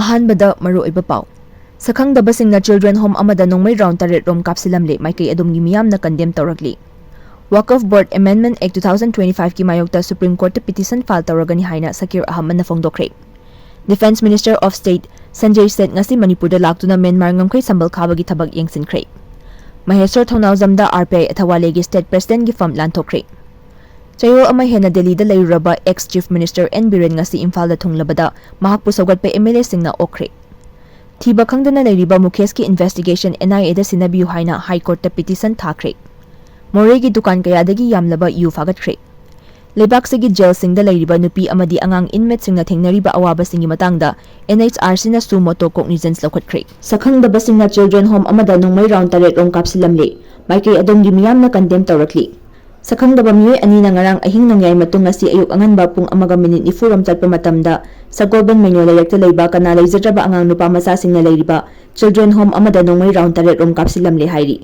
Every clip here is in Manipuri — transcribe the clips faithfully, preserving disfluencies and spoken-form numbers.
ꯑꯍꯥꯟꯕꯗ ꯃꯔꯨꯑꯣꯏꯕ ꯄꯥꯎ꯫ ꯁꯛꯈꯪꯗꯕꯁꯤꯡꯅ ꯆꯤꯜꯗ꯭ꯔꯦꯟ ꯍꯣꯝ ꯑꯃꯗ ꯅꯣꯡꯃꯩ ꯔꯥꯎꯟ ꯇꯔꯦꯠ ꯔꯣꯝ ꯀꯥꯞꯁꯤꯜꯂꯝꯂꯦ, ꯃꯥꯏꯀꯩ ꯑꯗꯣꯝꯒꯤ ꯃꯤꯌꯥꯝꯅ ꯀꯟꯗꯦꯝ ꯇꯧꯔꯛꯂꯤ꯫ ꯋꯥꯀꯐ ꯕꯣꯔꯗ ꯑꯦꯃꯦꯟꯗꯃꯦꯟꯠ ꯑꯦꯛ two thousand twenty five ꯀꯤ ꯃꯥꯌꯣꯛꯇ ꯁꯨꯄ꯭ꯔꯤꯝ ꯀꯣꯔꯠꯇ ꯄꯤꯇꯤꯁꯟ ꯐꯥꯏꯜ ꯇꯧꯔꯒꯅꯤ ꯍꯥꯏꯅ ꯁꯀꯤꯔ ꯑꯍꯃꯗꯅ ꯐꯣꯡꯗꯣꯛꯈ꯭ꯔꯦ꯫ Defence minister of state Sanjay Seth ꯉꯁꯤ ꯃꯅꯤꯄꯨꯔꯗ ꯂꯥꯛꯇꯨꯅ ꯃ꯭ꯌꯥꯟꯃꯥꯔ ꯉꯝꯈꯩ ꯁꯝꯕꯜ ꯈꯥꯕꯒꯤ ꯊꯕꯛ ꯌꯦꯡꯁꯤꯟꯈ꯭ꯔꯦ꯫ ꯃꯍꯦꯁ꯭ꯋꯔ ꯊꯧꯅꯥꯎꯖꯝꯗ ꯑꯥꯔ ꯄꯤ ꯑꯥꯏ ꯑꯊꯋꯥꯂꯦꯒꯤ ꯁ꯭ꯇꯦꯠ ꯄ꯭ꯔꯦꯁꯤꯗꯦꯟꯠꯀꯤ ꯐꯝ ꯂꯥꯟꯊꯣꯛꯈ꯭ꯔꯦ꯫ ꯆꯌꯣꯜ ꯑꯃ ꯍꯦꯟꯅ ꯗꯦꯜꯂꯤꯗ ꯂꯩꯔꯨꯔꯕ ex chief minister N Biren ꯉꯁꯤ ꯏꯝꯐꯥꯜꯗ ꯊꯨꯡꯂꯕꯗ ꯃꯍꯥꯛꯄꯨ ꯁꯧꯒꯠꯄ ꯑꯦꯝ ꯑꯦꯜ ꯑꯦꯁꯤꯡꯅ ꯑꯣꯛꯈ꯭ꯔꯦ꯫ ꯊꯤꯕ ꯈꯪꯗꯅ ꯂꯩꯔꯤꯕ ꯃꯨꯀꯦꯁꯀꯤ ꯏꯟꯚꯦꯁꯇꯤꯒꯦꯁꯟ ꯑꯦꯟ ꯑꯥꯏ ꯑꯦꯗ ꯁꯤꯟꯅꯕꯤꯌꯨ ꯍꯥꯏꯅ ꯍꯥꯏ ꯀꯣꯔꯠꯇ ꯄꯤꯇꯤꯁꯟ ꯊꯥꯈ꯭ꯔꯦ꯫ ꯃꯣꯔꯦꯒꯤ ꯗꯨꯀꯥꯟ ꯀꯌꯥꯗꯒꯤ ꯌꯥꯝꯂꯕ ꯌꯨ ꯐꯥꯒꯠꯈ꯭ꯔꯦ꯫ ꯂꯩꯕꯥꯛꯁꯤꯒꯤ ꯖꯦꯜꯁꯤꯡꯗ ꯂꯩꯔꯤꯕ ꯅꯨꯄꯤ ꯑꯃꯗꯤ ꯑꯉꯥꯡ ꯏꯟꯃꯦꯠꯁꯤꯡꯅ ꯊꯦꯡꯅꯔꯤꯕ ꯑꯋꯥꯕꯁꯤꯡꯒꯤ ꯃꯇꯥꯡꯗ ꯑꯦꯟ ꯑꯩꯆ ꯑꯥꯔ ꯁꯤꯅ ꯁꯨ ꯃꯣꯇꯣ ꯀꯣꯛꯅꯤꯖꯦꯟꯁ ꯂꯧꯈꯠꯈ꯭ꯔꯦ꯫ ꯁꯛꯈꯪꯗꯕꯁꯤꯡꯅ ꯆꯤꯜꯗ꯭ꯔꯦꯟ ꯍꯣꯝ ꯑꯃꯗ ꯅꯣꯡꯃꯩ ꯔꯥꯎꯟ ꯇꯔꯦꯠ ꯔꯣꯝ ꯀꯥꯞꯁꯤꯜꯂꯝꯂꯦ꯫ ꯃꯥꯏꯀꯩ ꯑꯗꯣꯝꯒꯤ ꯃꯤꯌꯥꯝꯅ ꯀꯟꯗꯦꯝ ꯇꯧꯔꯛꯂꯤ꯫ ꯁꯛꯈꯪꯗꯕ ꯃꯤꯑꯣꯏ ꯑꯅꯤꯅ ꯉꯔꯥꯡ ꯑꯍꯤꯡ ꯅꯣꯡꯌꯥꯏ ꯃꯇꯨꯡ ꯉꯁꯤ ꯑꯌꯨꯛ ꯑꯉꯟꯕ ꯄꯨꯡ ꯑꯃꯒ ꯃꯤꯅꯤꯠ ꯅꯤꯐꯨ ꯔꯣꯝ ꯆꯠꯄ ꯃꯇꯝꯗ ꯁꯒꯣꯜꯕꯟ ꯃꯩꯅꯣ ꯂꯩꯔꯛꯇ ꯂꯩꯕ ꯀꯅꯥ ꯂꯩꯖꯗ꯭ꯔꯕ ꯑꯉꯥꯡ ꯅꯨꯄꯥ ꯃꯆꯥꯁꯤꯡꯅ ꯂꯩꯔꯤꯕ ꯆꯤꯜꯗ꯭ꯔꯦꯟ ꯍꯣꯝ ꯑꯃꯗ ꯅꯣꯡꯃꯩ ꯔꯥꯎꯟ ꯇꯔꯦꯠ ꯔꯣꯝ ꯀꯥꯞꯁꯤꯜꯂꯝꯂꯦ ꯍꯥꯏꯔꯤ꯫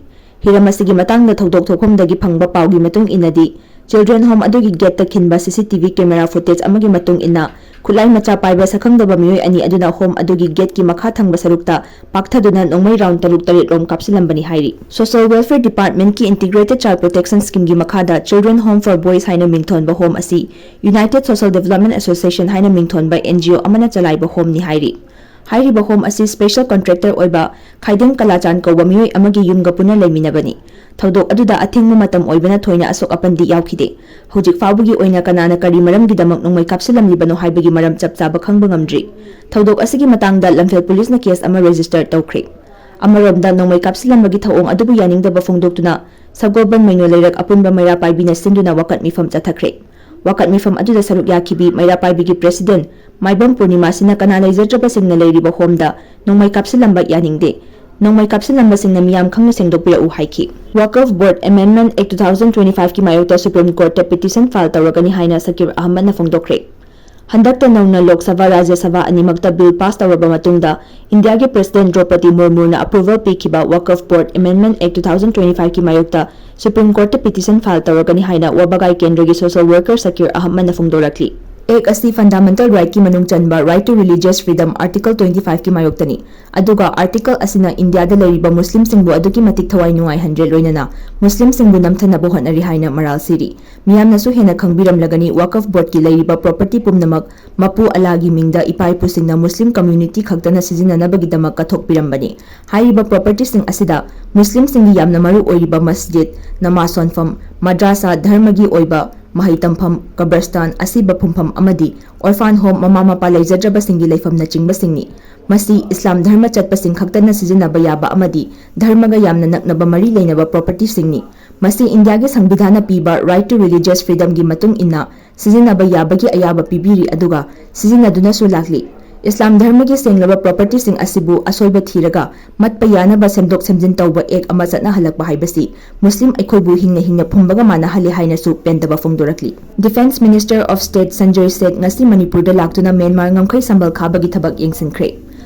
ꯍꯤꯔꯝ ꯑꯁꯤꯒꯤ ꯃꯇꯥꯡꯗ ꯊꯧꯗꯣꯛ ꯊꯣꯛꯐꯝꯗꯒꯤ ꯐꯪꯕ ꯄꯥꯎꯒꯤ ꯃꯇꯨꯡ ꯏꯟꯅꯗꯤ, ꯆꯤꯜꯗ꯭ꯔꯦꯟ ꯍꯣꯝ ꯑꯗꯨꯒꯤ ꯒꯦꯠꯇ ꯈꯤꯟꯕ ꯁꯤ C T V camera footage ꯑꯃꯒꯤ ꯃꯇꯨꯡ ꯏꯟꯅ, ꯈꯨꯠꯂꯥꯏ ꯃꯆꯥ ꯄꯥꯏꯕ ꯁꯛꯈꯪꯗꯕ ꯃꯤꯑꯣꯏ ꯑꯅꯤ ꯑꯗꯨꯅ ꯍꯣꯝ ꯑꯗꯨꯒꯤ ꯒꯦꯠꯀꯤ ꯃꯈꯥ ꯊꯪꯕ ꯁꯔꯨꯛꯇ ꯄꯥꯛꯊꯗꯨꯅ ꯅꯣꯡꯃꯩ ꯔꯥꯎꯟ ꯇꯔꯨꯛ ꯇꯔꯦꯠ ꯔꯣꯝ ꯀꯥꯞꯁꯤꯜꯂꯝꯕꯅꯤ ꯍꯥꯏꯔꯤ꯫ ꯁꯣꯁꯤꯌꯦꯜ ꯋꯦꯜꯐꯤꯌꯔ ꯗꯤꯄꯥꯔꯠꯃꯦꯟꯠꯀꯤ ꯏꯟꯇꯤꯒ꯭ꯔꯦꯇꯦꯗ ꯆꯥꯏꯜꯗ ꯄ꯭ꯔꯣꯇꯦꯛꯁꯟ ꯁ꯭ꯀꯤꯝꯒꯤ ꯃꯈꯥꯗ ꯆꯤꯜꯗ꯭ꯔꯦꯟ ꯍꯣꯝ ꯐꯣꯔ ꯕꯣꯏꯁ ꯍꯥꯏꯅ ꯃꯤꯡꯊꯣꯟꯕ ꯍꯣꯝ ꯑꯁꯤ ꯌꯨꯅꯥꯏꯇꯦꯗ ꯁꯣꯁꯤꯌꯦꯜ ꯗꯤꯕꯦꯂꯞꯃꯦꯟꯠ ꯑꯦꯁꯣꯁꯤꯌꯦꯁꯟ ꯍꯥꯏꯅ ꯃꯤꯡꯊꯣꯟꯕ ꯑꯦꯟ ꯖꯤ ꯑꯣ ꯑꯃꯅ ꯆꯂꯥꯏꯕ ꯍꯣꯝꯅꯤ ꯍꯥꯏꯔꯤ꯫ ꯍꯥꯏꯔꯤꯕ ꯍꯣꯝ ꯑꯁꯤ ꯁ꯭ꯄꯦꯁꯦꯜ ꯀꯟꯇ꯭ꯔꯦꯛꯇꯔ ꯑꯣꯏꯕ ꯈꯥꯏꯗꯦꯝ ꯀꯂꯥꯆꯥꯟ ꯀꯧꯕ ꯃꯤꯑꯣꯏ ꯑꯃꯒꯤ ꯌꯨꯝꯒ ꯄꯨꯟꯅ ꯂꯩꯃꯤꯟꯅꯕꯅꯤ꯫ ꯊꯧꯗꯣꯛ ꯑꯗꯨꯗ ꯑꯊꯤꯡꯕ ꯃꯇꯝ ꯑꯣꯏꯕꯅ ꯊꯣꯏꯅ ꯑꯁꯣꯛ ꯑꯄꯟꯗꯤ ꯌꯥꯎꯈꯤꯗꯦ꯫ ꯍꯧꯖꯤꯛ ꯐꯥꯎꯕꯒꯤ ꯑꯣꯏꯅ ꯀꯅꯥꯅ ꯀꯔꯤ ꯃꯔꯝꯒꯤꯗꯃꯛ ꯅꯣꯡꯃꯩ ꯀꯥꯞꯁꯤꯜꯂꯝꯂꯤꯕꯅꯣ ꯍꯥꯏꯕꯒꯤ ꯃꯔꯝ ꯆꯞ ꯆꯥꯕ ꯈꯪꯕ ꯉꯝꯗ꯭ꯔꯤ꯫ ꯊꯧꯗꯣꯛ ꯑꯁꯤꯒꯤ ꯃꯇꯥꯡꯗ ꯂꯝꯐꯦꯜ ꯄꯨꯂꯤꯁꯅ ꯀꯦꯁ ꯑꯃ ꯔꯦꯖꯤꯁꯇꯔ ꯇꯧꯈ꯭ꯔꯦ꯫ ꯑꯃꯔꯣꯝꯗ, ꯅꯣꯡꯃꯩ ꯀꯥꯞꯁꯤꯜꯂꯝꯕꯒꯤ ꯊꯧꯑꯣꯡ ꯑꯗꯨꯕꯨ ꯌꯥꯅꯤꯡꯗꯕ ꯐꯣꯡꯗꯣꯛꯇꯨꯅ ꯁꯒꯣꯜꯕꯟ ꯃꯩꯅꯣ ꯂꯩꯔꯛ ꯑꯄꯨꯟꯕ ꯃꯩꯔꯥ ꯄꯥꯏꯕꯤꯅ ꯁꯤꯟꯗꯨꯅ ꯋꯥꯀꯠ ꯃꯤꯐꯝ ꯆꯠꯊꯈ꯭ꯔꯦ꯫ ꯋꯥꯀꯠ ꯃꯤꯐꯝ ꯑꯗꯨꯗ ꯁꯔꯨꯛ ꯌꯥꯈꯤꯕꯤ ꯃꯩꯔꯥ ꯄꯥꯏꯕꯤꯒꯤ ꯄ꯭ꯔꯦꯁꯤꯗꯦꯟꯠ ꯃꯥꯏꯕꯝ ꯄꯨꯔꯅꯤꯃꯥꯁꯤꯅ ꯀꯅꯥ ꯂꯩꯖꯗ꯭ꯔꯕꯁꯤꯡꯅ ꯂꯩꯔꯤꯕ ꯍꯣꯝꯗ ꯅꯣꯡꯃꯩ ꯀꯥꯞꯁꯤꯜꯂꯝꯕ ꯌꯥꯅꯤꯡꯗꯦ, ꯅꯣꯡꯃꯩ ꯀꯥꯞꯁꯤꯜꯂꯝꯕꯁꯤꯡꯅ ꯃꯤꯌꯥꯝ ꯈꯪꯅ ꯁꯦꯡꯗꯣꯛꯄꯤꯔꯛꯎ ꯍꯥꯏꯈꯤ꯫ ꯋꯥꯀꯐ ꯕꯣꯔꯗ ꯑꯦꯃꯦꯟꯗꯃꯦꯟꯠ ꯑꯦꯛ two thousand twenty five ꯀꯤ ꯃꯥꯌꯣꯛꯇ ꯁꯨꯄ꯭ꯔꯤꯝ ꯀꯣꯔꯠꯇ ꯄꯤꯇꯤꯁꯟ ꯐꯥꯏꯜ ꯇꯧꯔꯒꯅꯤ ꯍꯥꯏꯅ ꯁꯀꯤꯔ ꯑꯍꯃꯗꯅ ꯐꯣꯡꯗꯣꯛꯈ꯭ꯔꯦ꯫ ꯍꯟꯗꯛꯇ ꯅꯧꯅ ꯂꯣꯛ ꯁꯚꯥ, ꯔꯥꯖ꯭ꯌ ꯁꯚꯥ ꯑꯅꯤꯃꯛꯇ ꯕꯤꯜ ꯄꯥꯁ ꯇꯧꯔꯕ ꯃꯇꯨꯡꯗ, ꯏꯟꯗꯤꯌꯥꯒꯤ ꯄ꯭ꯔꯦꯁꯤꯗꯦꯟꯠ ꯗ꯭ꯔꯧꯄꯗꯤ ꯃꯨꯔꯃꯨꯅ ꯑꯦꯄ꯭ꯔꯨꯚꯦꯜ ꯄꯤꯈꯤꯕ ꯋꯥꯀꯐ ꯕꯣꯔꯗ ꯑꯦꯃꯦꯟꯗꯃꯦꯟꯠ ꯑꯦꯛ two thousand twenty five ꯀꯤ ꯃꯥꯌꯣꯛꯇ ꯁꯨꯄ꯭ꯔꯤꯝ ꯀꯣꯔꯠꯇ ꯄꯤꯇꯤꯁꯟ ꯐꯥꯏꯜ ꯇꯧꯔꯒꯅꯤ ꯍꯥꯏꯅ ꯋꯥꯕꯒꯥꯏ ꯀꯦꯟꯗ꯭ꯔꯒꯤ ꯁꯣꯁꯤꯌꯦꯜ ꯋꯥꯔꯀꯔ ꯁꯀꯤꯔ ꯑꯍꯃꯗꯅ ꯐꯣꯡꯗꯣꯔꯛꯂꯤ꯫ Act ꯑꯁꯤ fundamental rightꯀꯤ ꯃꯅꯨꯡ ꯆꯟꯕ Right to Religious Freedom Article twenty fiveꯀꯤ ꯃꯥꯌꯣꯛꯇꯅꯤ꯫ ꯑꯗꯨꯒ article ꯑꯁꯤꯅ ꯏꯟꯗꯤꯌꯥꯗ ꯂꯩꯔꯤꯕ ꯃꯨꯁꯂꯤꯝꯁꯤꯡꯕꯨ ꯑꯗꯨꯛꯀꯤ ꯃꯇꯤꯛ ꯊꯋꯥꯏ ꯅꯨꯡꯉꯥꯏꯍꯟꯗ꯭ꯔꯦ, ꯂꯣꯏꯅꯅ ꯃꯨꯁꯂꯤꯝꯁꯤꯡꯕꯨ ꯅꯝꯊꯅꯕ ꯍꯣꯠꯅꯔꯤ ꯍꯥꯏꯅ ꯃꯔꯥꯜ ꯁꯤꯔꯤ꯫ ꯃꯤꯌꯥꯝꯅꯁꯨ ꯍꯦꯟꯅ ꯈꯪꯕꯤꯔꯝꯂꯒꯅꯤ, ꯋꯥꯀꯐ ꯕꯣꯔꯗꯀꯤ ꯂꯩꯔꯤꯕ property ꯄꯨꯝꯅꯃꯛ ꯃꯄꯨ ꯑꯜꯂꯥꯒꯤ ꯃꯤꯡꯗ ꯏꯄꯥ ꯏꯄꯨꯁꯤꯡꯅ ꯃꯨꯁꯂꯤꯝ community ꯈꯛꯇꯅ ꯁꯤꯖꯤꯟꯅꯅꯕꯒꯤꯗꯃꯛ ꯀꯠꯊꯣꯛꯄꯤꯔꯝꯕꯅꯤ꯫ ꯍꯥꯏꯔꯤꯕ propertyꯁꯤꯡ ꯑꯁꯤꯗ ꯃꯨꯁꯂꯤꯝꯁꯤꯡꯒꯤ ꯌꯥꯝꯅ ꯃꯔꯨ ꯑꯣꯏꯔꯤꯕ ꯃꯁꯖꯤꯗ, ꯅꯃꯥꯖ ꯁꯣꯟꯐꯝ, ꯃꯗ꯭ꯔꯥꯁꯥ, ꯙꯔꯃꯒꯤ ꯑꯣꯏꯕ ꯃꯍꯩ ꯇꯝꯐꯝ, ꯀꯕꯔꯁꯇꯥꯟ, ꯑꯁꯤꯕ ꯐꯨꯝꯐꯝ ꯑꯃꯗꯤ orphan home, ꯃꯃꯥ ꯃꯄꯥ ꯂꯩꯖꯗ꯭ꯔꯕꯁꯤꯡꯒꯤ ꯂꯩꯐꯝꯅꯆꯤꯡꯕꯁꯤꯡꯅꯤ꯫ ꯃꯁꯤ ꯏꯁꯂꯥꯝ ꯙꯔꯃ ꯆꯠꯄꯁꯤꯡ ꯈꯛꯇꯅ ꯁꯤꯖꯤꯟꯅꯕ ꯌꯥꯕ ꯑꯃꯗꯤ ꯙꯔꯃꯒ ꯌꯥꯝꯅ ꯅꯛꯅꯕ ꯃꯔꯤ ꯂꯩꯅꯕ propertyꯁꯤꯡꯅꯤ꯫ ꯃꯁꯤ ꯏꯟꯗꯤꯌꯥꯒꯤ ꯁꯪꯕꯤꯙꯥꯟꯅ ꯄꯤꯕ Right to Religious Freedomꯒꯤ ꯃꯇꯨꯡ ꯏꯟꯅ ꯁꯤꯖꯤꯟꯅꯕ ꯌꯥꯕꯒꯤ ꯑꯌꯥꯕ ꯄꯤꯕꯤꯔꯤ, ꯑꯗꯨꯒ ꯁꯤꯖꯤꯟꯅꯗꯨꯅꯁꯨ ꯂꯥꯛꯂꯤ꯫ ꯏꯁꯂꯥꯝ ꯙꯔꯃꯒꯤ ꯁꯦꯡꯂꯕ propertyꯁꯤꯡ ꯑꯁꯤꯕꯨ ꯑꯁꯣꯏꯕ ꯊꯤꯔꯒ ꯃꯠꯄ ꯌꯥꯅꯕ ꯁꯦꯝꯗꯣꯛ ꯁꯦꯝꯖꯤꯟ ꯇꯧꯕ act ꯑꯃ ꯆꯠꯅꯍꯜꯂꯛꯄ ꯍꯥꯏꯕꯁꯤ ꯃꯨꯁꯂꯤꯝ ꯑꯩꯈꯣꯏꯕꯨ ꯍꯤꯡꯅ ꯍꯤꯡꯅ ꯐꯨꯝꯕꯒ ꯃꯥꯟꯅꯍꯜꯂꯤ ꯍꯥꯏꯅꯁꯨ ꯄꯦꯟꯗꯕ ꯐꯣꯡꯗꯣꯔꯛꯂꯤ꯫ Defence Minister of State Sanjoy Seth ꯉꯁꯤ ꯃꯅꯤꯄꯨꯔꯗ ꯂꯥꯛꯇꯨꯅ ꯃ꯭ꯌꯥꯟꯃꯥꯔ ꯉꯝꯈꯩ ꯁꯝꯕꯜ ꯈꯥꯕꯒꯤ ꯊꯕꯛ ꯌꯦꯡꯁꯤꯟꯈ꯭ꯔꯦ꯫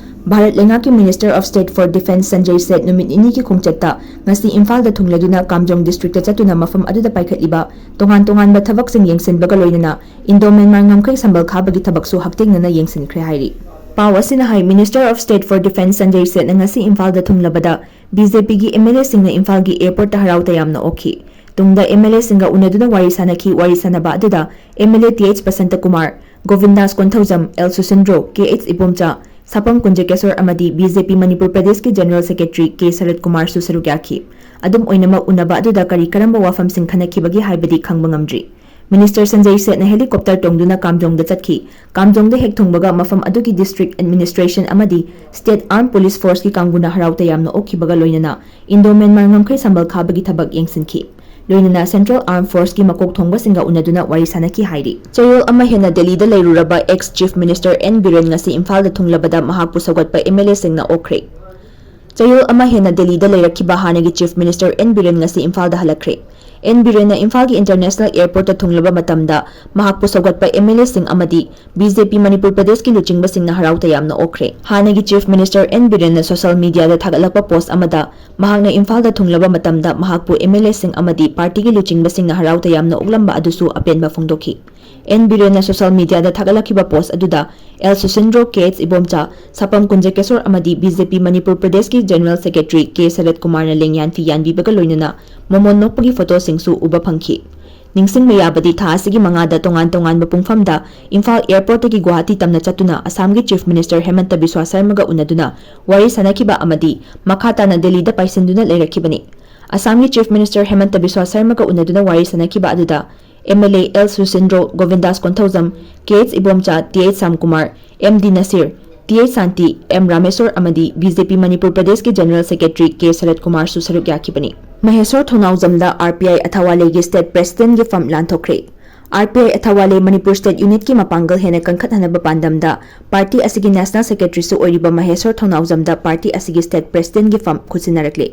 ꯚꯥꯔꯠ ꯂꯩꯉꯥꯛꯀꯤ Minister of State for Defence Sanjoy Seth ꯅꯨꯃꯤꯠ ꯅꯤꯅꯤꯒꯤ ꯈꯣꯡꯆꯠꯇ ꯉꯁꯤ ꯏꯝꯐꯥꯜꯗ ꯊꯨꯡꯂꯗꯨꯅ ꯀꯥꯝꯖꯣꯡ districtꯇ ꯆꯠꯇꯨꯅ ꯃꯐꯝ ꯑꯗꯨꯗ ꯄꯥꯏꯈꯠꯂꯤꯕ ꯇꯣꯉꯥꯟ ꯇꯣꯉꯥꯟꯕ ꯊꯕꯛꯁꯤꯡ ꯌꯦꯡꯁꯤꯟꯕꯒ ꯂꯣꯏꯅꯅ ꯏꯟꯗꯣ ꯃ꯭ꯌꯥꯟꯃꯥꯔ ꯉꯝꯈꯩ ꯁꯝꯕꯜ ꯈꯥꯕꯒꯤ ꯊꯕꯛꯁꯨ ꯍꯛꯊꯦꯡꯅꯅ ꯌꯦꯡꯁꯤꯟꯈ꯭ꯔꯦ ꯍꯥꯏꯔꯤ꯫ ꯄꯥꯎ ꯑꯁꯤꯅ ꯍꯥꯏ, Minister of State for Defence Sanjoy ꯁꯦꯊꯅ ꯉꯁꯤ ꯏꯝꯐꯥꯜꯗ ꯊꯨꯡꯂꯕꯗ BJPꯒꯤ MLAꯁꯤꯡꯅ ꯏꯝꯐꯥꯜꯒꯤ airportꯇ ꯍꯔꯥꯎ ꯇꯌꯥꯝꯅ ꯑꯣꯛꯈꯤ꯫ ꯇꯨꯡꯗ MLAꯁꯤꯡꯒ ꯎꯅꯗꯨꯅ ꯋꯥꯔꯤ ꯁꯥꯅꯈꯤ꯫ ꯋꯥꯔꯤ ꯁꯥꯅꯕ ꯑꯗꯨꯗ MLA T H ꯕꯁꯟꯇꯀꯨꯃꯥꯔ, ꯒꯣꯕꯤꯟꯗꯥꯁ Konthoujam, L ꯁꯨꯁꯤꯟꯗ꯭ꯔꯣ, ꯀꯦ ꯑꯩꯆ ꯏꯕꯣꯝꯆꯥ, ꯁꯥꯄꯝ ꯀꯨꯟꯖꯀꯦꯁꯣꯔ ꯑꯃꯗꯤ BJP ꯃꯅꯤꯄꯨꯔ ꯄ꯭ꯔꯗꯦꯁꯀꯤ General Secretary ꯀꯦ ꯁꯔꯠ ꯀꯨꯃꯥꯔꯁꯨ ꯁꯔꯨꯛ ꯌꯥꯈꯤ꯫ ꯑꯗꯨꯝ ꯑꯣꯏꯅꯃꯛ, ꯎꯅꯕ ꯑꯗꯨꯗ ꯀꯔꯤ ꯀꯔꯝꯕ ꯋꯥꯐꯝꯁꯤꯡ ꯈꯟꯅꯈꯤꯕꯒꯦ ꯍꯥꯏꯕꯗꯤ ꯈꯪꯕ ꯉꯝꯗ꯭ꯔꯤ꯫ Minister ꯁꯟꯖꯩ ꯁꯦꯠꯅ helicopter ꯇꯣꯡꯗꯨꯅ ꯀꯥꯝꯖꯣꯡꯗ ꯆꯠꯈꯤ꯫ ꯀꯥꯝꯖꯣꯡꯗ ꯍꯦꯛ ꯊꯨꯡꯕꯒ ꯃꯐꯝ ꯑꯗꯨꯒꯤ district administration ꯑꯃꯗꯤ State Armed Police Forceꯀꯤ ꯀꯥꯡꯕꯨꯅ ꯍꯔꯥꯎ ꯇꯌꯥꯝꯅ ꯑꯣꯛꯈꯤꯕꯒ ꯂꯣꯏꯅꯅ ꯏꯟꯗꯣ ꯃ꯭ꯌꯥꯟꯃꯥꯔ ꯉꯝꯈꯩ ꯁꯝꯕꯜ ꯈꯥꯕꯒꯤ ꯊꯕꯛ ꯌꯦꯡꯁꯤꯟꯈꯤ꯫ ꯂꯣꯏꯅꯅ Central Armed Forceꯀꯤ ꯃꯀꯣꯛ ꯊꯣꯡꯕꯁꯤꯡꯒ ꯎꯅꯗꯨꯅ ꯋꯥꯔꯤ ꯁꯥꯅꯈꯤ ꯍꯥꯏꯔꯤ꯫ ꯆꯌꯣꯜ ꯑꯃ ꯍꯦꯟꯅ ꯗꯦꯜꯂꯤꯗ ꯂꯩꯔꯨꯔꯕ ex Chief Minister N Biren ꯉꯁꯤ ꯏꯝꯐꯥꯜꯗ ꯊꯨꯡꯂꯕꯗ ꯃꯍꯥꯛꯄꯨ ꯁꯧꯒꯠꯄ MLAꯁꯤꯡꯅ ꯑꯣꯛꯈ꯭ꯔꯦ꯫ ꯆꯌꯣꯜ ꯑꯃ ꯍꯦꯟꯅ ꯗꯦꯜꯂꯤꯗ ꯂꯩꯔꯛꯈꯤꯕ ꯍꯥꯟꯅꯒꯤ Chief Minister ꯑꯦꯟ ꯕꯤꯔꯦꯟ ꯉꯁꯤ ꯏꯝꯐꯥꯜꯗ ꯍꯜꯂꯛꯈ꯭ꯔꯦ꯫ ꯑꯦꯟ ꯕꯤꯔꯦꯟꯅ ꯏꯝꯐꯥꯜꯒꯤ International Airportꯇ ꯊꯨꯡꯂꯕ ꯃꯇꯝꯗ ꯃꯍꯥꯛꯄꯨ ꯁꯧꯒꯠꯄ MLAꯁꯤꯡ ꯑꯃꯗꯤ BJP ꯃꯅꯤꯄꯨꯔ ꯄ꯭ꯔꯗꯦꯁꯀꯤ ꯂꯨꯆꯤꯡꯕꯁꯤꯡꯅ ꯍꯔꯥꯎ ꯇꯌꯥꯝꯅ ꯑꯣꯛꯈ꯭ꯔꯦ꯫ ꯍꯥꯟꯅꯒꯤ Chief Minister ꯑꯦꯟ ꯕꯤꯔꯦꯟꯅ social mediaꯗ ꯊꯥꯒꯠꯂꯛꯄ post ꯑꯃꯗ ꯃꯍꯥꯛꯅ ꯏꯝꯐꯥꯜꯗ ꯊꯨꯡꯂꯕ ꯃꯇꯝꯗ ꯃꯍꯥꯛꯄꯨ MLAꯁꯤꯡ ꯑꯃꯗꯤ partyꯒꯤ ꯂꯨꯆꯤꯡꯕꯁꯤꯡꯅ ꯍꯔꯥꯎ ꯇꯌꯥꯝꯅ ꯑꯣꯛꯂꯝꯕ ꯑꯗꯨꯁꯨ ꯑꯄꯦꯟꯕ ꯐꯣꯡꯗꯣꯛꯈꯤ꯫ ꯑꯦꯟ ꯕꯤꯔꯦꯟꯅ ꯁꯣꯁꯤꯌꯦꯜ ꯃꯤꯗꯤꯌꯥꯗ ꯊꯥꯒꯠꯂꯛꯈꯤꯕ ꯄꯣꯁ ꯑꯗꯨꯗ ꯑꯦꯜ ꯁꯨꯁꯤꯟꯗ꯭ꯔꯣ, ꯀꯦ ꯑꯩꯆ ꯏꯕꯣꯝꯆꯥ, ꯁꯥꯄꯝ ꯀꯨꯟꯖꯀꯦꯁꯣꯔ ꯑꯃꯗꯤ ꯕꯤ ꯖꯦ ꯄꯤ ꯃꯅꯤꯄꯨꯔ ꯄ꯭ꯔꯗꯦꯁꯀꯤ ꯖꯦꯅꯔꯦꯜ ꯁꯦꯀ꯭ꯔꯦꯇꯔꯤ ꯀꯦ ꯁꯔꯠ ꯀꯨꯃꯥꯔꯅ ꯂꯦꯡꯌꯥꯟꯐꯤ ꯌꯥꯟꯕꯤꯕꯒ ꯂꯣꯏꯅꯅ ꯃꯃꯣꯟ ꯅꯣꯛꯄꯒꯤ ꯐꯣꯇꯣꯁꯤꯡꯁꯨ ꯎꯕ ꯐꯪꯈꯤ꯫ ꯅꯤꯡꯁꯤꯡꯕ ꯌꯥꯕꯗꯤ, ꯊꯥ ꯑꯁꯤꯒꯤ ꯃꯉꯥꯗ ꯇꯣꯉꯥꯟ ꯇꯣꯉꯥꯟꯕ ꯄꯨꯡꯐꯝꯗ ꯏꯝꯐꯥꯜ ꯑꯦꯌꯔꯄꯣꯔꯠꯇꯒꯤ ꯒꯨꯋꯥꯍꯥꯇꯤ ꯇꯝꯅ ꯆꯠꯇꯨꯅ ꯑꯁꯥꯝꯒꯤ ꯆꯤꯐ ꯃꯤꯅꯤꯁꯇꯔ ꯍꯦꯃꯟꯇ ꯕꯤꯁ꯭ꯋꯥ ꯁꯔꯃꯒ ꯎꯅꯗꯨꯅ ꯋꯥꯔꯤ ꯁꯥꯅꯈꯤꯕ ꯑꯃꯗꯤ ꯃꯈꯥ ꯇꯥꯅ ꯗꯦꯜꯂꯤꯗ ꯄꯥꯏꯁꯤꯟꯗꯨꯅ ꯂꯩꯔꯛꯈꯤꯕꯅꯤ꯫ ꯑꯁꯥꯝꯒꯤ ꯆꯤꯐ ꯃꯤꯅꯤꯁꯇꯔ ꯍꯦꯃꯟꯇ ꯕꯤꯁ꯭ꯋꯥ ꯁꯔꯃꯒ ꯎꯅꯗꯨꯅ ꯋꯥꯔꯤ ꯁꯥꯅꯈꯤꯕ ꯑꯗꯨꯗ M L A L Susindro, Gobindas Konthoujam, K H Ibomcha, T H Shamkumar, M D Nasir, T H Shanti, M Rameshor ꯑꯃꯗꯤ ꯕꯤ ꯖꯦ ꯄꯤ ꯃꯅꯤꯄꯨꯔ ꯄ꯭ꯔꯗꯦꯁꯀꯤ ꯖꯦꯅꯔꯦꯜ ꯁꯦꯀ꯭ꯔꯦꯇꯔꯤ ꯀꯦ ꯁꯔꯠ ꯀꯨꯃꯥꯔꯁꯨ ꯁꯔꯨꯛ ꯌꯥꯈꯤꯕꯅꯤ꯫ ꯃꯍꯦꯁꯣꯔ ꯊꯣꯡꯅꯥꯎꯖꯝꯗ ꯑꯥꯔ ꯄꯤ ꯑꯥꯏ ꯑꯊꯋꯥꯂꯦꯒꯤ ꯁ꯭ꯇꯦꯠ ꯄ꯭ꯔꯦꯁꯤꯗꯦꯟꯠꯒꯤ ꯐꯝ ꯂꯥꯟꯊꯣꯛꯈ꯭ꯔꯦ꯫ R P I Athawale Manipur state ꯌꯨꯅꯤꯠꯀꯤ ꯃꯄꯥꯡꯒꯜ ꯍꯦꯟꯅ ꯀꯟꯈꯠꯍꯟꯅꯕ ꯄꯥꯟꯗꯝꯗ ꯄꯥꯔꯇꯤ ꯑꯁꯤꯒꯤ ꯅꯦꯁꯅꯦꯜ ꯁꯦꯀ꯭ꯔꯦꯇꯔꯤꯁꯨ ꯑꯣꯏꯔꯤꯕ ꯃꯍꯦꯁꯣꯔ ꯊꯣꯡꯅꯥꯎꯖꯝꯗ ꯄꯥꯔꯇꯤ ꯑꯁꯤꯒꯤ ꯁ꯭ꯇꯦꯠ ꯄ꯭ꯔꯦꯁꯤꯗꯦꯟꯠꯒꯤ ꯐꯝ ꯈꯨꯠꯁꯤꯟꯅꯔꯛꯂꯦ꯫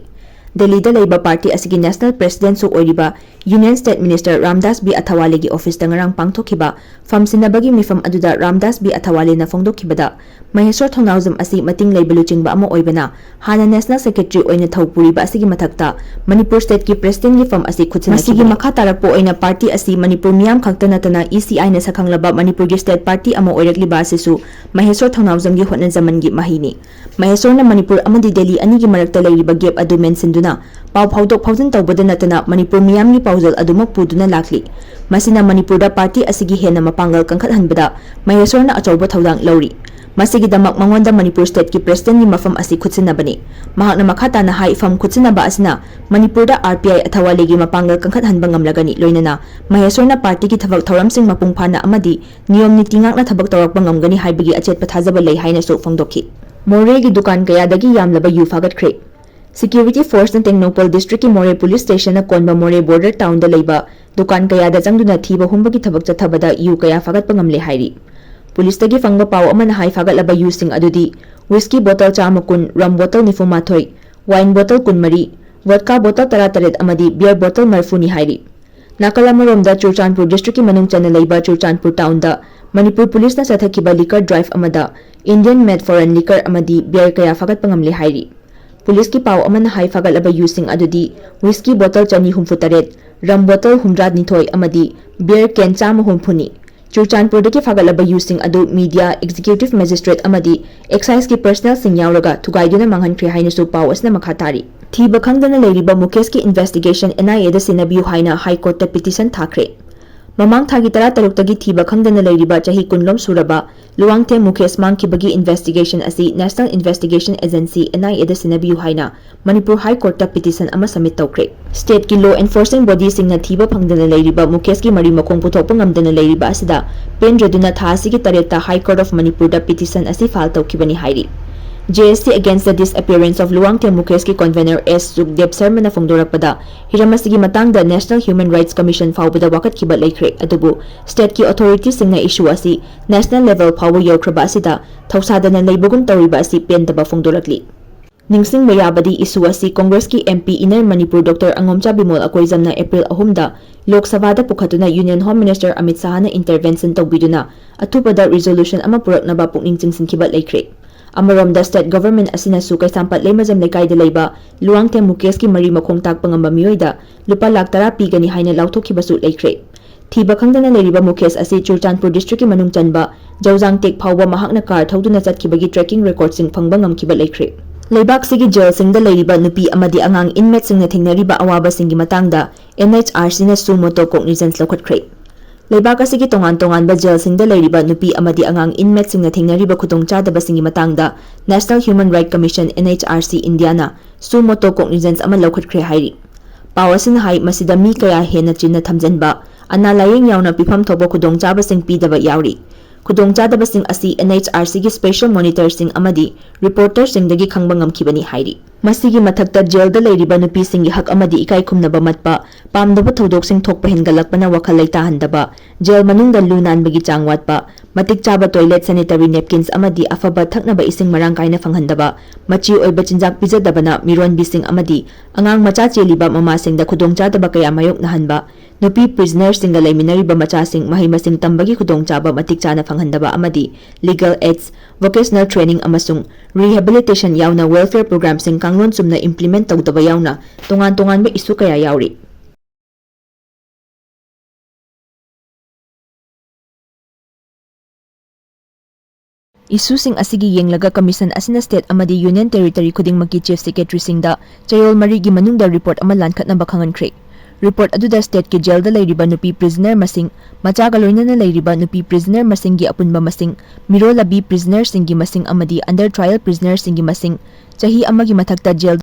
ꯗꯦꯜꯂꯤꯗ ꯂꯩꯕ ꯄꯥꯔꯇꯤ ꯑꯁꯤꯒꯤ ꯅꯦꯁꯅꯦꯜ ꯄ꯭ꯔꯦꯁꯤꯗꯦꯟꯠꯁꯨ ꯑꯣꯏꯔꯤꯕ union state minister Ramdas B ꯑꯊꯋꯥꯂꯦꯒꯤ ꯑꯣꯐꯤꯁꯇ ꯉꯔꯥꯡ ꯄꯥꯡꯊꯣꯛꯈꯤꯕ ꯐꯝ ꯁꯤꯟꯅꯕꯒꯤ ꯃꯤꯐꯝ ꯑꯗꯨꯗ ꯔꯥꯝꯗꯥꯁ ꯕꯤ ꯑꯊꯋꯥꯂꯦꯅ ꯐꯣꯡꯗꯣꯛꯈꯤꯕꯗ, ꯃꯍꯦꯁꯣꯔ ꯊꯣꯡꯅꯥꯎꯖꯝ ꯑꯁꯤ ꯃꯇꯤꯡ ꯂꯩꯕ ꯂꯨꯆꯤꯡꯕ ꯑꯃ ꯑꯣꯏꯕꯅ ꯍꯥꯟꯅ ꯅꯦꯁꯅꯦꯜ ꯁꯦꯀ꯭ꯔꯦꯇꯔꯤ ꯑꯣꯏꯅ ꯊꯧ ꯄꯨꯔꯤꯕ ꯑꯁꯤꯒꯤ ꯃꯊꯛꯇ ꯃꯅꯤꯄꯨꯔ ꯁ꯭ꯇꯦꯠꯀꯤ ꯄ꯭ꯔꯦꯁꯤꯗꯦꯟꯠꯒꯤ ꯐꯝ ꯑꯁꯤ ꯈꯨꯠꯁꯤꯟꯅꯈꯤꯕꯅꯤ꯫ ꯃꯁꯤꯒꯤ ꯃꯈꯥ ꯇꯥꯔꯛꯄ ꯑꯣꯏꯅ ꯄꯥꯔꯇꯤ ꯑꯁꯤ ꯃꯅꯤꯄꯨꯔ ꯃꯤꯌꯥꯝ ꯈꯛꯇ ꯅꯠꯇꯅ ꯏ ꯁꯤ ꯑꯥꯏꯅ ꯁꯛꯈꯪꯂꯕ ꯃꯅꯤꯄꯨꯔꯒꯤ ꯁ꯭ꯇꯦꯠ ꯄꯥꯔꯇꯤ ꯑꯃ ꯑꯣꯏꯔꯛꯂꯤꯕ ꯑꯁꯤꯁꯨ ꯃꯍꯦꯁꯣꯔ ꯊꯣꯡꯅꯥꯎꯖꯝꯒꯤ ꯍꯣꯠꯅꯖꯃꯟꯒꯤ ꯃꯍꯩꯅꯤ꯫ ꯃꯍꯦꯁꯣꯔꯅ ꯃꯅꯤꯄꯨꯔ ꯑꯃꯗꯤ ꯗꯦꯜꯂꯤ ꯑꯅꯤꯒꯤ ꯃꯔꯛꯇ ꯂꯩꯔꯤꯕ ꯒꯦꯞ ꯑꯗꯨ ꯃꯦꯟꯁꯤꯟꯗꯨꯅ ꯄꯥꯎ ꯐꯥꯎꯗꯣꯛ ꯐꯥꯎꯖꯤꯟ ꯇꯧꯕꯗ ꯅꯠꯇꯅ ꯃꯅꯤꯄꯨꯔ ꯃꯤꯌꯥꯝꯒꯤ ꯄꯥꯎꯖꯦꯜ ꯑꯗꯨꯃꯛ ꯄꯨꯗꯨꯅ ꯂꯥꯛꯂꯤ꯫ ꯃꯁꯤꯅ ꯃꯅꯤꯄꯨꯔꯗ ꯄꯥꯔꯇꯤ ꯑꯁꯤꯒꯤ ꯍꯦꯟꯅ ꯃꯄꯥꯡꯒꯜ ꯀꯟꯈꯠꯍꯟꯕꯗ ꯃꯍꯦꯁꯣꯔꯅ ꯑꯆꯧꯕ ꯊꯧꯗꯥꯡ ꯂꯧꯔꯤ꯫ ꯃꯁꯤꯒꯤꯗꯃꯛ ꯃꯉꯣꯟꯗ ꯃꯅꯤꯄꯨꯔ ꯁ꯭ꯇꯦꯠꯀꯤ ꯄ꯭ꯔꯦꯁꯤꯗꯦꯟꯠꯒꯤ ꯃꯐꯝ ꯑꯁꯤ ꯈꯨꯠꯁꯤꯟꯅꯕꯅꯤ꯫ ꯃꯍꯥꯛꯅ ꯃꯈꯥ ꯇꯥꯅ ꯍꯥꯏ, ꯐꯝ ꯈꯨꯠꯁꯤꯟꯅꯕ ꯑꯁꯤꯅ ꯃꯅꯤꯄꯨꯔꯗ ꯑꯥꯔ ꯄꯤ ꯑꯥꯏ ꯑꯊꯋꯥꯂꯦꯒꯤ ꯃꯄꯥꯡꯒꯜ ꯀꯟꯈꯠꯍꯟꯕ ꯉꯝꯂꯒꯅꯤ, ꯂꯣꯏꯅꯅ ꯃꯍꯦꯁꯣꯔꯅ ꯄꯥꯔꯇꯤꯒꯤ ꯊꯕꯛ ꯊꯧꯔꯝꯁꯤꯡ ꯃꯄꯨꯡ ꯐꯥꯅ ꯑꯃꯗꯤ ꯅꯤꯌꯣꯝ ꯅꯤꯇꯤ ꯉꯥꯛꯅ ꯊꯕꯛ ꯇꯧꯔꯛꯄ ꯉꯝꯒꯅꯤ ꯍꯥꯏꯕꯒꯤ ꯑꯆꯦꯠꯄ ꯊꯥꯖꯕ ꯂꯩ ꯍꯥꯏꯅꯁꯨ ꯐꯣꯡꯗꯣꯛꯈꯤ꯫ ꯃꯣꯔꯦꯒꯤ ꯗꯨꯀꯥꯟ ꯀꯌꯥꯗꯒꯤ ꯌꯥꯝꯂꯕ ꯌꯨ ꯐꯥꯒꯠꯈ꯭ꯔꯦ꯫ ꯁꯦꯀ꯭ꯌꯨꯔꯤꯇꯤ ꯐꯣꯔꯁꯅ ꯇꯦꯡꯅꯧꯄꯜ ꯗꯤꯁꯇ꯭ꯔꯤꯛꯀꯤ ꯃꯣꯔꯦ ꯄꯨꯂꯤꯁ ꯁ꯭ꯇꯦꯁꯟꯅ ꯀꯣꯟꯕ ꯃꯣꯔꯦ ꯕꯣꯔꯗꯔ ꯇꯥꯎꯟꯗ ꯂꯩꯕ ꯗꯨꯀꯥꯟ ꯀꯌꯥꯗ ꯆꯪꯗꯨꯅ ꯊꯤꯕ ꯍꯨꯝꯕꯒꯤ ꯊꯕꯛ ꯆꯠꯊꯕꯗ ꯌꯨ ꯀꯌꯥ ꯐꯥꯒꯠꯄ ꯉꯝꯂꯦ ꯍꯥꯏꯔꯤ꯫ ꯄꯨꯂꯤꯁꯇꯒꯤ ꯐꯪꯕ ꯄꯥꯎ ꯑꯃꯅ ꯍꯥꯏ, ꯐꯥꯒꯠꯂꯕ ꯌꯨꯁꯤꯡ ꯑꯗꯨꯗꯤ ꯋꯤꯁꯀꯤ ꯕꯣꯇꯜ ꯆꯥꯝꯃ ꯀꯨꯟ, ꯔꯝ ꯕꯣꯇꯜ ꯅꯤꯐꯨ ꯃꯥꯊꯣꯏ, ꯋꯥꯏꯟ ꯕꯣꯇꯜ ꯀꯨꯟꯃꯔꯤ, ꯚꯣꯗꯀꯥ ꯕꯣꯇꯜ ꯇꯔꯥꯇꯔꯦꯠ ꯑꯃꯗꯤ ꯕꯤꯌꯔ ꯕꯣꯇꯜ ꯃꯔꯤꯐꯨꯅꯤ ꯍꯥꯏꯔꯤ꯫ ꯅꯥꯀꯜ ꯑꯃꯔꯣꯝꯗ, ꯆꯨꯔꯆꯥꯟꯄꯨꯔ ꯗꯤꯁꯇ꯭ꯔꯤꯛꯀꯤ ꯃꯅꯨꯡ ꯆꯟꯅ ꯂꯩꯕ ꯆꯨꯔꯆꯥꯟꯄꯨꯔ ꯇꯥꯎꯟꯗ ꯃꯅꯤꯄꯨꯔ ꯄꯨꯂꯤꯁꯅ ꯆꯠꯊꯈꯤꯕ ꯂꯤꯀꯔ ꯗ꯭ꯔꯥꯏꯚ ꯑꯃꯗ Indian made foreign liquor ꯑꯃꯗꯤ ꯕꯤꯌꯔ ꯀꯌꯥ ꯐꯥꯒꯠꯄ ꯉꯝꯂꯦ ꯍꯥꯏꯔꯤ꯫ ꯄꯨꯂꯤꯁꯀꯤ ꯄꯥꯎ ꯑꯃꯅ ꯍꯥꯏ, ꯐꯥꯒꯠꯂꯕ ꯌꯨꯁꯤꯡ ꯑꯗꯨꯗꯤ ꯋꯤꯁꯀꯤ ꯕꯣꯇꯜ ꯆꯅꯤ ꯍꯨꯝꯐꯨ ꯇꯔꯦꯠ, ꯔꯝ ꯕꯣꯇꯜ ꯍꯨꯝꯗ꯭ꯔꯥ ꯅꯤꯊꯣꯏ ꯑꯃꯗꯤ ꯕꯤꯌꯔ ꯀꯦꯟ ꯆꯥꯝꯃ ꯍꯨꯝꯐꯨꯅꯤ꯫ ꯆꯨꯔꯆꯥꯟꯄꯨꯔꯗꯒꯤ ꯐꯥꯒꯠꯂꯕ ꯌꯨꯁꯤꯡ ꯑꯗꯨ ꯃꯤꯗꯤꯌꯥ, ꯑꯦꯛꯖꯤꯀ꯭ꯌꯨꯇꯤꯚ ꯃꯦꯖꯤꯁꯇ꯭ꯔꯦꯠ ꯑꯃꯗꯤ ꯑꯦꯛꯁꯥꯏꯖꯀꯤ ꯄꯔꯁꯅꯦꯜꯁꯤꯡ ꯌꯥꯎꯔꯒ ꯊꯨꯒꯥꯏꯗꯨꯅ ꯃꯥꯡꯍꯟꯈ꯭ꯔꯦ ꯍꯥꯏꯅꯁꯨ ꯄꯥꯎ ꯑꯁꯤꯅ ꯃꯈꯥ ꯇꯥꯔꯤ꯫ ꯊꯤꯕ ꯈꯪꯗꯅ ꯂꯩꯔꯤꯕ ꯃꯨꯀꯦꯁꯀꯤ ꯏꯟꯚꯦꯁꯇꯤꯒꯦꯁꯟ ꯑꯦꯟ ꯑꯥꯏ ꯑꯦꯗ ꯁꯤꯟꯅꯕꯤꯌꯨ ꯍꯥꯏꯅ ꯍꯥꯏ ꯀꯣꯔꯠꯇ ꯄꯤꯇꯤꯁꯟ ꯊꯥꯈ꯭ꯔꯦ꯫ ꯃꯃꯥꯡ ꯊꯥꯒꯤ ꯇꯔꯥꯇꯔꯨꯛꯇꯒꯤ ꯊꯤꯕ ꯈꯪꯗꯅ ꯂꯩꯔꯤꯕ ꯆꯍꯤ ꯀꯨꯟꯂꯣꯝ ꯁꯨꯔꯕ ꯂꯨꯋꯥꯡꯊꯦꯝ ꯃꯨꯀꯦꯁ ꯃꯥꯡꯈꯤꯕꯒꯤ ꯏꯟꯚꯦꯁꯇꯤꯒꯦꯁꯟ ꯑꯁꯤ ꯅꯦꯁꯅꯦꯜ ꯏꯟꯚꯦꯁꯇꯤꯒꯦꯁꯟ ꯑꯦꯖꯦꯟꯁꯤ, ꯑꯦꯟ ꯑꯥꯏ ꯑꯦꯗ ꯁꯤꯟꯅꯕꯤꯌꯨ ꯍꯥꯏꯅ ꯃꯅꯤꯄꯨꯔ ꯍꯥꯏ ꯀꯣꯔꯠꯇ ꯄꯤꯇꯤꯁꯟ ꯑꯃ ꯁꯕꯃꯤꯠ ꯇꯧꯈ꯭ꯔꯦ꯫ ꯁ꯭ꯇꯦꯠꯀꯤ ꯂꯣ ꯑꯦꯟꯐꯣꯔꯁꯤꯡ ꯕꯣꯗꯤꯁꯤꯡꯅ ꯊꯤꯕ ꯐꯪꯗꯅ ꯂꯩꯔꯤꯕ ꯃꯨꯀꯦꯁꯀꯤ ꯃꯔꯤ ꯃꯈꯣꯡ ꯄꯨꯊꯣꯛꯄ ꯉꯝꯗꯅ ꯂꯩꯔꯤꯕ ꯑꯁꯤꯗ ꯄꯦꯟꯗ꯭ꯔꯗꯨꯅ ꯊꯥ ꯑꯁꯤꯒꯤ ꯇꯔꯦꯠꯇ ꯍꯥꯏ ꯀꯣꯔꯠ ꯑꯣꯐ ꯃꯅꯤꯄꯨꯔꯗ ꯄꯤꯇꯤꯁꯟ ꯑꯁꯤ ꯐꯥꯏꯜ ꯇꯧꯈꯤꯕꯅꯤ ꯍꯥꯏꯔꯤ꯫ J S T Against the Disappearance of Luwangthem Mukeshꯀꯤ ꯀꯣꯟꯚꯦꯅꯔ ꯑꯦꯁ ꯁꯨꯛꯗꯦꯕ ꯁꯔꯃꯅ ꯐꯣꯡꯗꯣꯔꯛꯄꯗ, ꯍꯤꯔꯝ ꯑꯁꯤꯒꯤ ꯃꯇꯥꯡꯗ ꯅꯦꯁꯅꯦꯜ ꯍ꯭ꯌꯨꯃꯦꯟ ꯔꯥꯏꯠꯁ ꯀꯃꯤꯁꯟ ꯐꯥꯎꯕꯗ ꯋꯥꯀꯠꯈꯤꯕ ꯂꯩꯈ꯭ꯔꯦ꯫ ꯑꯗꯨꯕꯨ ꯁ꯭ꯇꯦꯠꯀꯤ ꯑꯣꯊꯣꯔꯤꯇꯤꯁꯤꯡꯅ ꯏꯁꯨ ꯑꯁꯤ ꯅꯦꯁꯅꯦꯜ ꯂꯦꯚꯦꯜ ꯐꯥꯎꯕ ꯌꯧꯈ꯭ꯔꯕ ꯑꯁꯤꯗ ꯊꯧꯁꯥꯗꯅ ꯂꯩꯕꯒꯨꯝ ꯇꯧꯔꯤꯕ ꯑꯁꯤ ꯄꯦꯟꯗꯕ ꯐꯣꯡꯗꯣꯔꯛꯂꯤ꯫ ꯅꯤꯡꯁꯤꯡꯕ ꯌꯥꯕꯗꯤ, ꯏꯁꯨ ꯑꯁꯤ ꯀꯣꯡꯒ꯭ꯔꯦꯁꯀꯤ M P ꯏꯟꯅꯔ ꯃꯅꯤꯄꯨꯔ ꯗꯣꯛꯇꯔ ꯑꯉꯣꯝꯆꯥ ꯕꯤꯃꯣꯜ ꯑꯀꯣꯏꯖꯝꯅ ꯑꯦꯄ꯭ꯔꯤꯜ ꯑꯍꯨꯝꯗ ꯂꯣꯛ ꯁꯚꯥꯗ ꯄꯨꯈꯠꯇꯨꯅ ꯌꯨꯅꯤꯌꯟ ꯍꯣꯝ ꯃꯤꯅꯤꯁꯇꯔ ꯑꯃꯤꯠ ꯁꯥꯍꯅ ꯏꯟꯇꯔꯚꯦꯟꯁꯟ ꯇꯧꯕꯤꯗꯨꯅ ꯑꯊꯨꯕꯗ ꯔꯤꯖꯣꯂꯨꯁꯟ ꯑꯃ ꯄꯨꯔꯛꯅꯕ ꯄꯨꯛꯅꯤꯡ ꯆꯤꯡꯁꯤꯟꯈꯤꯕ ꯂꯩꯈ꯭ꯔꯦ꯫ ꯑꯃꯔꯣꯝꯗ, ꯁ꯭ꯇꯦꯠ ꯒꯚꯔꯟꯃꯦꯟꯠ ꯑꯁꯤꯅꯁꯨ ꯀꯩꯁꯥꯝꯄꯥꯠ ꯂꯩꯃꯖꯝ ꯂꯩꯀꯥꯏꯗ ꯂꯩꯕ ꯂꯨꯋꯥꯡꯊꯦꯝ ꯃꯨꯀꯦꯁꯀꯤ ꯃꯔꯤ ꯃꯈꯣꯡ ꯇꯥꯛꯄ ꯉꯝꯕ ꯃꯤꯑꯣꯏꯗ ꯂꯨꯄꯥ ꯂꯥꯈ ꯇꯔꯥ ꯄꯤꯒꯅꯤ ꯍꯥꯏꯅ ꯂꯥꯎꯊꯣꯛꯈꯤꯕꯁꯨ ꯂꯩꯈ꯭ꯔꯦ꯫ ꯊꯤꯕ ꯈꯪꯗꯅ ꯂꯩꯔꯤꯕ ꯃꯨꯀꯦꯁ ꯑꯁꯤ ꯆꯨꯔꯆꯥꯟꯄꯨꯔ ꯗꯤꯁꯇ꯭ꯔꯤꯛꯀꯤ ꯃꯅꯨꯡ ꯆꯟꯕ ꯖꯧꯖꯥꯡꯇꯦꯛ ꯐꯥꯎꯕ ꯃꯍꯥꯛꯅ ꯀꯥꯔ ꯊꯧꯗꯨꯅ ꯆꯠꯈꯤꯕꯒꯤ ꯇ꯭ꯔꯦꯀꯤꯡ ꯔꯦꯀꯣꯔꯗꯁꯤꯡ ꯐꯪꯕ ꯉꯝꯈꯤꯕ ꯂꯩꯈ꯭ꯔꯦ꯫ ꯂꯩꯕꯥꯛꯁꯤꯒꯤ ꯖꯦꯜꯁꯤꯡꯗ ꯂꯩꯔꯤꯕ ꯅꯨꯄꯤ ꯑꯃꯗꯤ ꯑꯉꯥꯡ ꯏꯟꯃꯦꯠꯁꯤꯡꯅ ꯊꯦꯡꯅꯔꯤꯕ ꯑꯋꯥꯕꯁꯤꯡꯒꯤ ꯃꯇꯥꯡꯗ N H R Cꯅ suo motu cognizance ꯂꯧꯈꯠꯈ꯭ꯔꯦ꯫ ꯂꯩꯕꯥꯛ ꯑꯁꯤꯒꯤ ꯇꯣꯉꯥꯟ ꯇꯣꯉꯥꯟꯕ ꯖꯦꯜꯁꯤꯡꯗ ꯂꯩꯔꯤꯕ ꯅꯨꯄꯤ ꯑꯃꯗꯤ ꯑꯉꯥꯡ ꯏꯟꯃꯦꯠꯁꯤꯡꯅ ꯊꯦꯡꯅꯔꯤꯕ ꯈꯨꯗꯣꯡꯆꯥꯗꯕꯁꯤꯡꯒꯤ ꯃꯇꯥꯡꯗ National Human Rights Commission, N H R C Indiaꯅ suo motu cognizance ꯑꯃ ꯂꯧꯈꯠꯈ꯭ꯔꯦ ꯍꯥꯏꯔꯤ꯫ ꯄꯥꯎ ꯑꯁꯤꯅ ꯍꯥꯏ, ꯃꯁꯤꯗ ꯃꯤ ꯀꯌꯥ ꯍꯦꯟꯅ ꯆꯤꯟꯅ ꯊꯝꯖꯤꯟꯕ, ꯑꯅꯥ ꯂꯥꯌꯦꯡ ꯌꯥꯎꯅ ꯄꯤꯐꯝ ꯊꯣꯛꯄ ꯈꯨꯗꯣꯡꯆꯥꯕꯁꯤꯡ ꯄꯤꯗꯕ ꯌꯥꯎꯔꯤ꯫ ꯈꯨꯗꯣꯡꯆꯥꯗꯕꯁꯤꯡ ꯑꯁꯤ N H R Cꯒꯤ special monitorꯁꯤꯡ ꯑꯃꯗꯤ ꯔꯤꯄꯣꯔꯇꯔꯁꯤꯡꯗꯒꯤ ꯈꯪꯕ ꯉꯝꯈꯤꯕꯅꯤ ꯍꯥꯏꯔꯤ꯫ ꯃꯁꯤꯒꯤ ꯃꯊꯛꯇ, ꯖꯦꯜꯗ ꯂꯩꯔꯤꯕ ꯅꯨꯄꯤꯁꯤꯡꯒꯤ ꯍꯛ ꯑꯃꯗꯤ ꯏꯀꯥꯏ ꯈꯨꯝꯅꯕ ꯃꯠꯄ, ꯄꯥꯝꯗꯕ ꯊꯧꯗꯣꯛꯁꯤꯡ ꯊꯣꯛꯄ ꯍꯦꯟꯒꯠꯂꯛꯄꯅ ꯋꯥꯈꯜ ꯂꯩꯇꯥꯍꯟꯗꯕ, ꯖꯦꯜ ꯃꯅꯨꯡꯗ ꯂꯨ ꯅꯥꯟꯕꯒꯤ ꯆꯥꯡ ꯋꯥꯠꯄ, ꯃꯇꯤꯛ ꯆꯥꯕ toilet, sanitary napkins ꯑꯃꯗꯤ ꯑꯐꯕ ꯊꯛꯅꯕ ꯏꯁꯤꯡ ꯃꯔꯥꯡ ꯀꯥꯏꯅ ꯐꯪꯍꯟꯗꯕ, ꯃꯆꯤ ꯑꯣꯏꯕ ꯆꯤꯟꯖꯥꯛ ꯄꯤꯖꯗꯕꯅ ꯃꯤꯔꯣꯟꯕꯤꯁꯤꯡ ꯑꯃꯗꯤ ꯑꯉꯥꯡ ꯃꯆꯥ ꯆꯦꯜꯂꯤꯕ ꯃꯃꯥꯁꯤꯡꯗ ꯈꯨꯗꯣꯡꯆꯥꯗꯕ ꯀꯌꯥ ꯃꯥꯌꯣꯛꯅꯍꯟꯕ, ꯅꯨꯄꯤ prisonerꯁꯤꯡꯒ ꯂꯩꯃꯤꯟꯅꯔꯤꯕ ꯃꯆꯥꯁꯤꯡ ꯃꯍꯩ ꯃꯁꯤꯡ ꯇꯝꯕꯒꯤ ꯈꯨꯗꯣꯡꯆꯥꯕ ꯃꯇꯤꯛ ꯆꯥꯅ ꯐꯪꯍꯟꯗꯕ ꯑꯃꯗꯤ legal aids, vocational training ꯑꯃꯁꯨꯡ rehabilitation ꯌꯥꯎꯅ welfare programꯁꯤꯡ ꯀꯥꯡꯂꯣꯟ ꯆꯨꯝꯅ implement ꯇꯧꯗꯕ ꯌꯥꯎꯅ ꯇꯣꯉꯥꯟ ꯇꯣꯉꯥꯟꯕ ꯏꯁꯨ ꯀꯌꯥ ꯌꯥꯎꯔꯤ꯫ Issueꯁꯤꯡ ꯑꯁꯤꯒꯤ ꯌꯦꯡꯂꯒ Commission ꯑꯁꯤꯅ state ꯑꯃꯗꯤ Union Territory ꯈꯨꯗꯤꯡꯃꯛꯀꯤ Chief Secretaryꯁꯤꯡꯗ ꯆꯌꯣꯜ ꯃꯔꯤꯒꯤ ꯃꯅꯨꯡꯗ report ꯑꯃ ꯂꯥꯟꯈꯠꯅꯕ ꯈꯪꯍꯟꯈ꯭ꯔꯦ꯫ Report ꯑꯗꯨꯗ stateꯀꯤ jailꯗ ꯂꯩꯔꯤꯕ ꯅꯨꯄꯤ prisoner ꯃꯁꯤꯡ, ꯃꯆꯥꯒ ꯂꯣꯏꯅꯅ ꯂꯩꯔꯤꯕ ꯅꯨꯄꯤ prisoner ꯃꯁꯤꯡꯒꯤ ꯑꯄꯨꯟꯕ ꯃꯁꯤꯡ, ꯃꯤꯔꯣꯜꯂꯕꯤ prisonerꯁꯤꯡꯒꯤ ꯃꯁꯤꯡ ꯑꯃꯗꯤ under trial prisonerꯁꯤꯡꯒꯤ ꯃꯁꯤꯡ, ꯆꯍꯤ ꯑꯃꯒꯤ ꯃꯊꯛꯇ jail